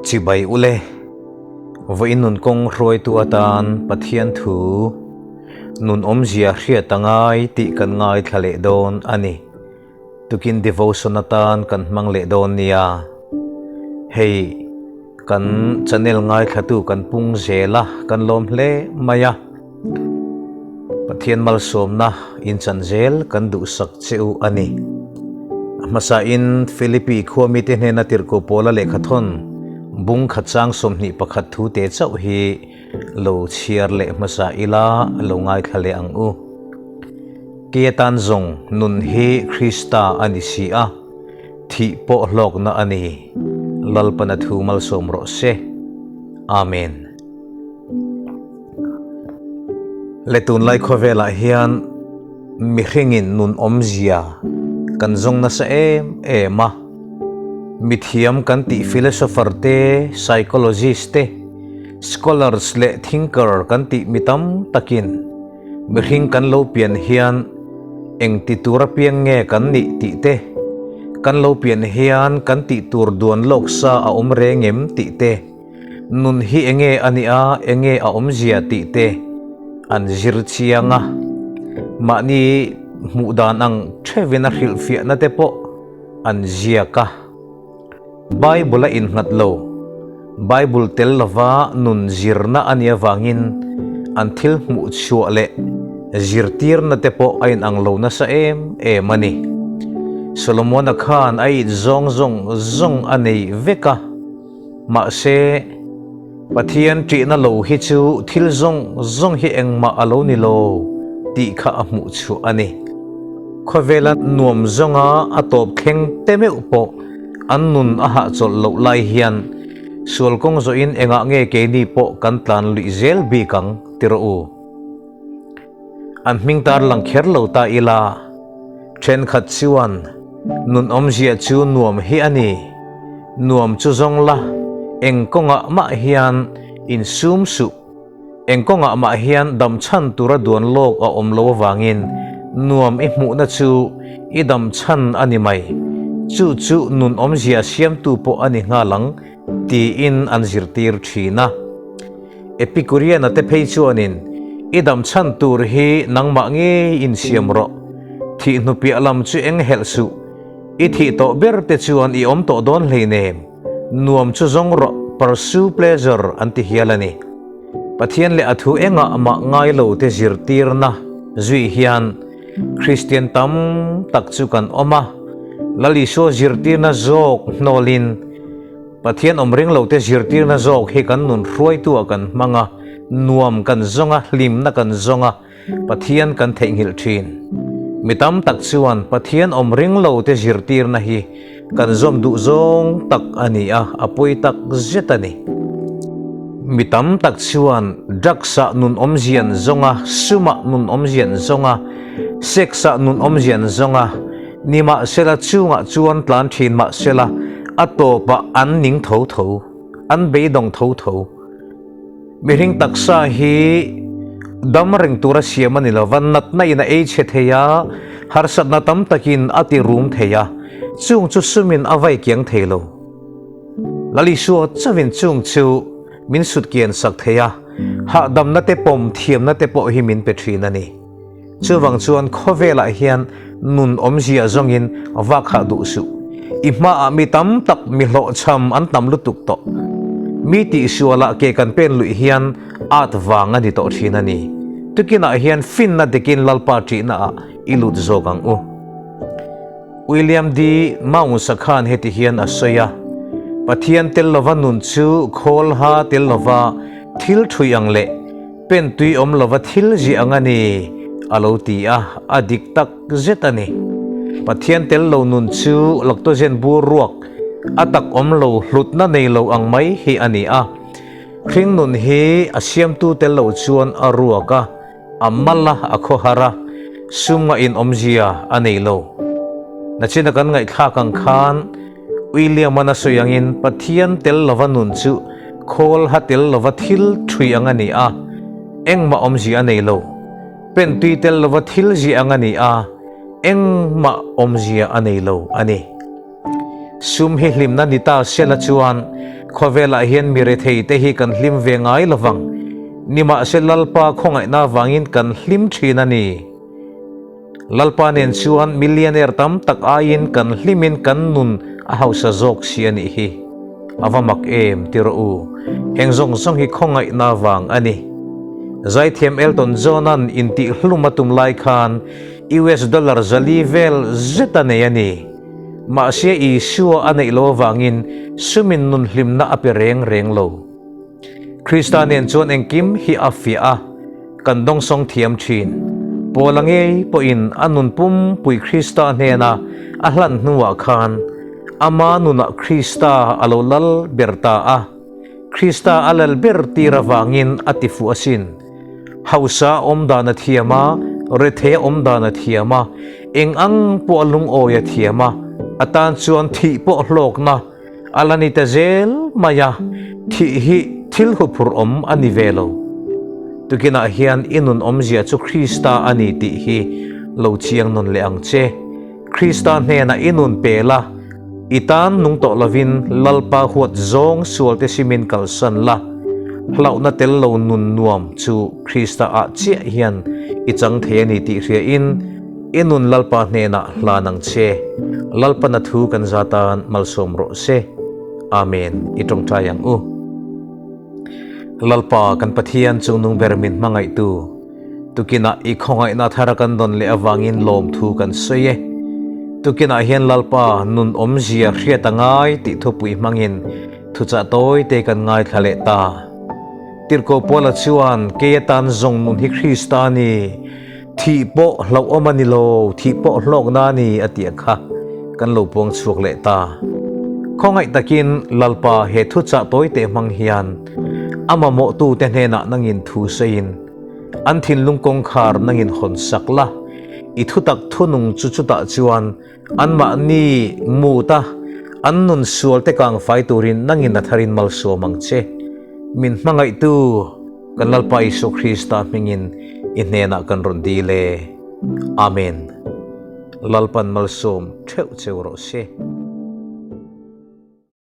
Chibai ule, vawiin nun kawng hruaitu atan Pathian thu nun awmzia hriat a ngai tih kan ngaithla leh dawn a ni. Tukin devotion atan kan hmang leh dawn nia. Hei kan channel ngaithlatu kan pung zel a, kan lawm hle mai a. Pathian malsawmna inchan zel kan duhsak che u a ni. A hmasain Philippi khua mite hnena tirhkoh Paula lehkhathawn bung khat chang 21 thu te chauh hi lo chhiar leh hmasa ila lo ngaithla leh ang u. Kei atan zawng nun hi Krista a ni si a, thih pawh hlawkna a ni. Lalpana thu malsawm rawh se. Amen. Le tunlai khawvelah hian mihringin nun awmzia kan zawng nasa em em a, mithiam kan tih philosopher te, psychologist te, scholars leh thinker kan tih mi tam takin mihring kan lo pian hian eng ti tur apiang nge kan nih tih te, kan lo pian hian kan tih tur duan lawk sa a awm reng em tih te, Nun hi enge a nih a, enge a awmzia tih te an zir chiang a, mahni hmuh dan ang theuhin a hrilhfiahna te pawh an ziak a. Bible a innghat lo, Bible tel lova nun zirna a nih avangin an thil hmuh chhuah leh zirtirna te pawh a inang lo nasa em em a ni. Solomona khan a it zawng zawng zawng a nei vek a. Mahse, Pathian ṭihna lo hi chu thil zawng zawng hi engmah a lo ni lo tih kha a hmuh chhuah a ni. Khawvela nuam zawnga a tawp thleng te meuh pawh an nun a hahchawlh loh lai hian sual kawng zawhin engah nge keini pawh kan tlan luih zel bik ang ti rawh u. An hming tar lang kher lo ta ila, thenkhat chuan nun awmzia chu nuam hi a ni, nuam chu zawng la, eng kawngah mah hian insum suh, eng kawngah mah hian dam chhan tura duan lawk a awm lo avangin nuam i hmuhna chu i dam chhan a ni mai, chu chu nun awmzia siamtu pawh a ni nghal ang tiin an zirtir thin a. Epicurian-a te phei chuanin, I dam chhan tur hi nangmah ngei insiam rawh. Thih hnu piah lam chu eng helh suh. I thih tawh ber te chuan i awm tawh dawn hleinem. Nuam chu zawng rawh, pursue pleasure an ti hial a ni. Pathian leh a thu engah mah ngai lo te zirtirna zui hian Kristian tam tak chu kan awm a, Lal Isua zirtirna zawk hnawlin, Pathian awm ring lote zirtirna zawk hi kan nun hruaitu ah kan hmang a, nuam kan zawng a, hlimna kan zawng a, Pathian kan theihnghilh thin. Mi tam tak chuan Pathian awm ring lote zirtirna hi kan zawm duh zawng tak a ni a, a pawi tak zet a ni. Mi tam tak chuan drugs ah nun awmzian zawng a, sum ah nun awmzian zawng a, sex ah nun awmzian zawng a, Nimahsela chungah chuan tlan thin mahsela a tawpah an ning tho tho, an beidawng tho tho. Mihring taksa hi dam reng tura siam a ni lo va, natna in a ei chhe thei a, harsatna tam takin a ti rum thei a, chung chu sumin a vai kiang thei lo. Lal Isua chauhin chung chu min sut kian sak thei a, hahdamna te pawm thiamna te pawh hi min pe thin a ni. Chuvang chuan khawvelah hian nun awmzia zawngin vak hah duh suh. I hmaah mi tam tak mi hlawhchham an tam lutuk tawh. Mi tihsualah ke kan pen luih hian at vang a ni tawh thin a ni. Tukinah hian finna dikin Lalpa ṭihnaah i lut zawk ang u. William D. Mounds-a khan heti hian a sawi a, Pathian tel lova nun chu khawl ha tel lova thil ṭhui ang leh Pen tui awm lova thil ziah ang a ni, a lo ti a, a dik tak zet a ni. Pathian tel lo nun chu lactogen bur ruak, a tak awm lo hlutna nei lo ang mai hi a ni a. Hring nun hi a siamtu tel lo chuan a ruak a, a mal a, a khawhar a, sum nga inawmzia a nei lo. Nachina kan ngaihthlak ang khan, William-a'n a sawi angin Pathian tel lova nun chu khawl ha tel lova thil thui ang a ni a, engmah awmzia a nei lo. Pen tui tel lova thil ziah ang a ni a, engmah awmzia a nei lo a ni. Sum hi hlimna ni ta sela chuan Khawvelah hian mi rethei te hi kan hlim ve ngai lovang. Nimahse Lalpa khawngaihna avangin kan hlim thin a ni. Lalpa nen chuan millionaire tam tak aiin kan hlimin kan nun a hausa zawk si a nih hi. A va mak em ti rawh u. Heng zawng zawng hi khawngaihna vang a ni. Zaithiam Elton John-a'n intihhlum a tum lai khan US dollar 400 vel zet a nei a ni. Mahse Isua a neih lo avangin sumin nun hlimna a pe reng reng lo. Krista nen chuan engkim hi a fiah a, kan dawngsawng thiam thin. Paula ngei pawhin a nun pumpui Krista hnena a hlan hnuah khan ama nunah Krista a lo lal ber ta a. Krista a lal ber tir avangin a ti fuh asin. Hausa a awm dan a thiam a, rethei a awm dan a thiam a, eng ang pawh a lungawi a thiam a, a tan chuan thih pawh hlawkna A la ni ta zel mai a, thih hi thil huphurh awm a ni ve lo. Tukinah hian i nun awmzia chu Krista a ni tih hi lo chiang nawn leh ang che. Krista hnenah i nun pe la, i tan nung tawh lovin Lalpa huat zawng sualte simin kalsan la, hlauhna tel lo nun nuam chu Krista ah chiah hian i chang thei a ni tih hriain, I nun Lalpa hnenah hlan ang che. Lalpana thu kan za tan malsawm rawh se. Amen. I tawngtai ang u. Lalpa kan Pathian chungnung ber min hmangaihtu, tukinah i khawngaihna thara kan dawn leh avangin lawmthu kan sawi e. Tukinah hian Lalpa nun awmzia hriat a ngai tih thupui hmangin thuchah tawi te kan ngaithla leh ta. Tirhkoh Paula chuan kei atan zawng nun hi Krista a ni. Thih pawh hlauhawm a ni lo, thih pawh hlawkna a ni a tih ang kha kan lo puang chhuak leh ta. Khawngaih takin Lalpa he thuchah tawi teh hmang hian a mamawhtute hnenah nangin thu sawiin an thinlung kawngkhar nangin hawn sak la, i thutak thunung chu chutah chuan anmahni muta an nun sualte kangfai turin nangin a tharin malsawm ang che. Min hmangaihtu. Kan Lalpa Isua Krista hmingin i hnenah kan rawn dil e. Amen. Lalpan malsawm theuh cheu rawh se.